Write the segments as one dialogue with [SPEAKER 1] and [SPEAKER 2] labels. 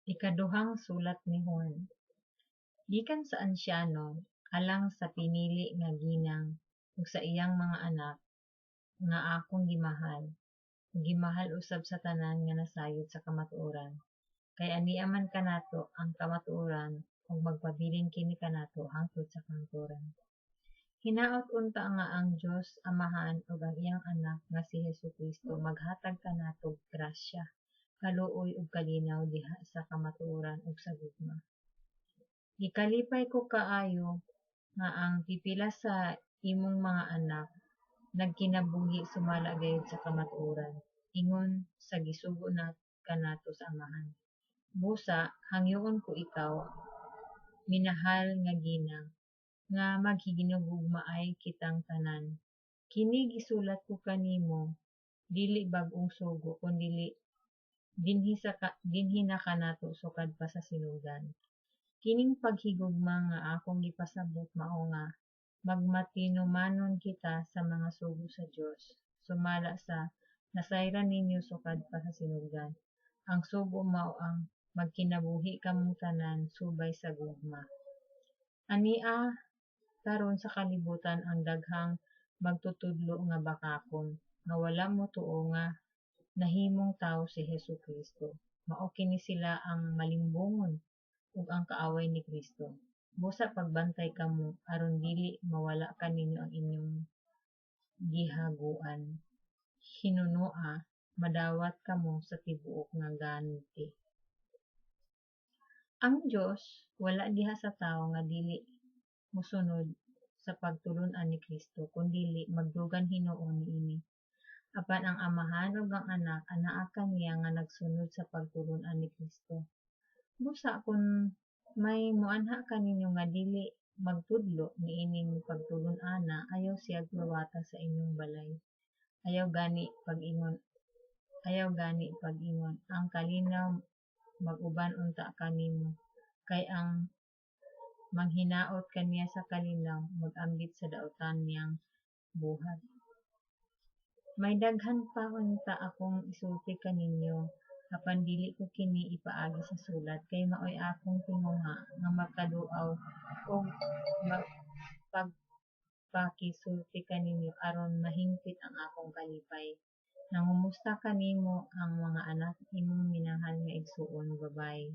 [SPEAKER 1] Ikaduhang sulat ni Juan. Gikan sa ansyano, alang sa pinili nga ginang ug sa iyang mga anak nga akong gimahal, ug gimahal usab sa tanan nga nasayod sa kamatuoran, kay ania man kanato ang kamatuoran ug magpabilin kini kanato hangtod sa kahangturan. Hinaot unta nga ang Dios Amahan ug ang iyang Anak nga si Hesus-Kristo maghatag kanatog grasya, kaluoy ug kalinaw diha sa kamatuoran ug sa gugma. Gikalipay ko kaayo nga ang pipila sa imong mga anak nagkinabuhi sumala gayud sa kamatuoran, ingon sa gisugo kanato sa Amahan. Busa, hangyoon ko ikaw, minahal nga ginang, nga maghinugmaay kitang tanan. Kini gisulat ko kanimo dili bag-ong sugo, kundili dinhi na kanato sukad pa sa sinugdan. Kining paghigugma nga akong gipasabot mao nga magmatinumanon kita sa mga sugo sa Dios, sumala sa nasayran ninyo sukad pa sa sinugdan. Ang sugo mao ang magkinabuhi kamong tanan subay sa gugma. Ania karon sa kalibutan ang daghang magtutudlo nga bakakon, nga wala motuo nga nahimong tawo si Hesus-Kristo. Mao kini sila ang malimbungon ug ang kaaway ni Kristo. Busa pagbantay kamo aron dili mawala kaninyo ang inyong gihaguan. Hinunoa madawat kamo sa tibuok nga ganti. Ang Dios wala diha sa tawo nga dili mosunod sa pagtulon-an ni Kristo, kundili magdugang hinuon niini. Apan ang Amahan ug ang Anak anaa kaniya nga nagsunod sa pagtulon-an ni Kristo. Busa kon may moanha kaninyo nga dili magtudlo niining pagtulon-ana, ayaw siyag lawata sa inyong balay. Ayaw gani pag-ingon, "Ang kalinaw mag-uban unta kanimo," kay ang manghinaot kaniya sa kalinaw mag-ambit sa dautan niyang buhat. May daghan pa unta akong isulti kaninyo, apan dili ko kini ipaagi sa sulat, kay maoy akong tinguha nga makaduaw og pagpakisulti kaninyo aron mahingpit ang akong kalipay. Nangumusta kanimo ang mga anak imong minahal nga igsoon babaye.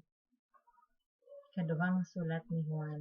[SPEAKER 1] Ikaduhang sulat ni Juan.